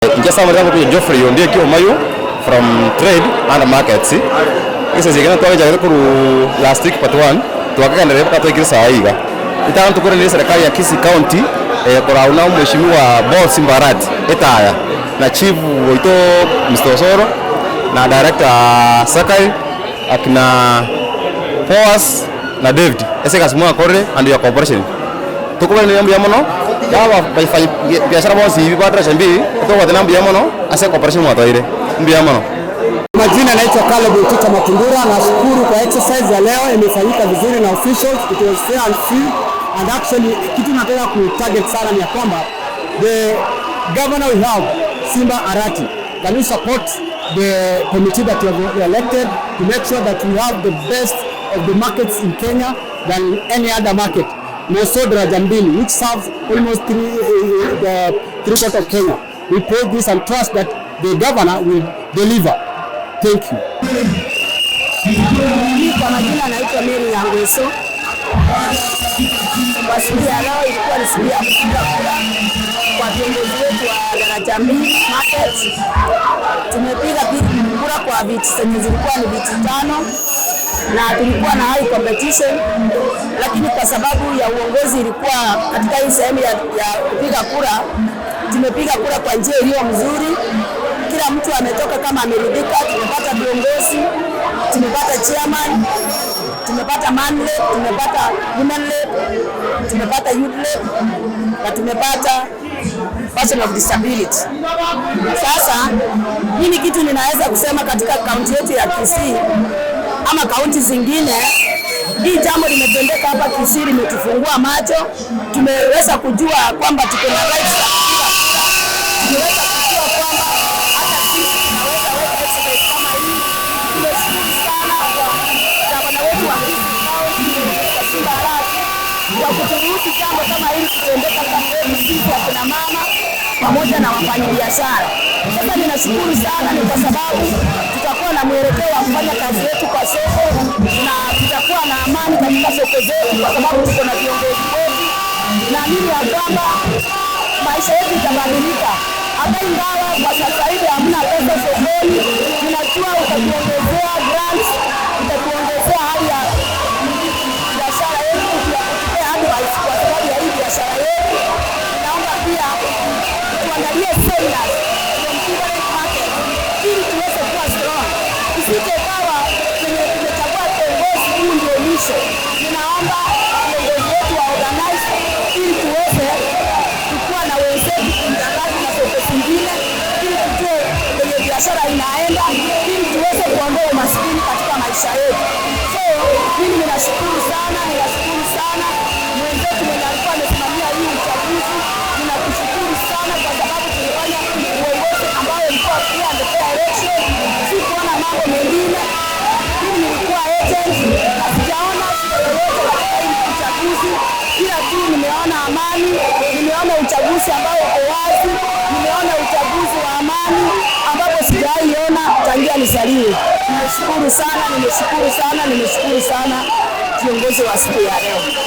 Inche ase amarieta ngokunya Geoffrey Ondieki Omayu from Trade and Markets. Egese eke twagechagete korwa last week part one, twakagenderera mpaka twaikire saha iga. Ritang'ani tokoranire eserekari ya Kisii County korwa buna omweshimiwa Paul Simba Arati Etaya na chief oito Mr Osoro na director Sakai akina Boaz na David ase egasi mwakorire and your cooperation. Tokobairaneria mbuya mono, yaba bafanyi biashara bonsi ibi ba Daraja Mbili, tokobatiana mbuya mono ase ecooperation mwatoire. Mbuya mono. Majina naitwa Caleb Utita Matundura. Nashukuru kwa exercise ya leo imefanyika vizuri na officials. It was fair and free and actually kitu nataka ku target sana ni ya kwamba the governor we have, Simba Arati, can you support the committee that you have elected to make sure that we have the best of the markets in Kenya than any other market, more so Daraja Mbili, which serves almost the three quarter of Kenya. We pray this and trust that the governor will deliver. Thank you. Mimi kwa majina naitwa Mary Nyangweso. Kwa siku ya leo ilikuwa ni siku ya kupiga kura kwa viongozi wetu wa Daraja Mbili Market. Tumepiga kura kwa viti zenye zilikuwa ni viti tano na tulikuwa na high competition, lakini kwa sababu ya uongozi ilikuwa katika hii sehemu ya kupiga kura, tumepiga kura kwa njia iliyo mzuri. Kila mtu ametoka kama ameridhika. Tumepata viongozi, tumepata chairman, tumepata man rep, tumepata women rep, tumepata youth rep na tumepata person of disability. Sasa mimi kitu ninaweza kusema katika kaunti yetu ya Kisii ama kaunti zingine, hii jambo limetendeka hapa Kisii limetufungua macho. Tumeweza kujua kwamba tuko na rights za kupiga kura. Tumeweza kujua kwamba hata sisi tunaweza weka exercise kama hii. Tumeshukuru sana kwa gavana wetu wa Kisii County, Mr. Simba Arati, kwa kuturuhusu jambo kama hili kutendeka kati yetu sisi akina mama pamoja na wafanyabiashara. Sasa ninashukuru sana, ni kwa sababu tutakuwa na mwelekeo wa kufanya kazi yetu kwa soko na tutakuwa na amani katika soko zetu, kwa sababu tuko na viongozi wetu. Naamini ya kwamba maisha yetu itabadilika, hata ingawa kwa sasa hivi hamna pesa sokoni. Tunajua utatuongezea grants, utatuongezea hali ya biashara yetu, kutupea advice kwa sababu ya hii biashara yetu. Naomba pia tuangalie seminars from different markets ili tuweze kuwa strong, isije kawa kwenye tumechagua kiongozi huu ndio mwisho. Ninaomba viongozi wetu wa organize ili tuweze kukuwa na wenzetu kumtakazi na soko zingine, ili tujue kwenye biashara inaenda, ili tuweze kuondoa umaskini katika maisha yetu. So mimi ninashukuru sana, ninashukuru sana mwenzetu mwenye alikuwa amesimamia hii uchaguzi, ninakushukuru sana kwa sababu tulifanya uongozi ambayo ilikuwa free and fair election, sikuona mambo mengine. Mimi nilikuwa agent na sijaona shida yoyote katika hii uchaguzi, ila tu nimeona amani, nimeona uchaguzi ambao uko wazi, nimeona uchaguzi wa amani ambapo sijaiona tangia nizaliwe. Nimeshukuru sana, nimeshukuru sana, nimeshukuru sana kiongozi wa siku ya leo.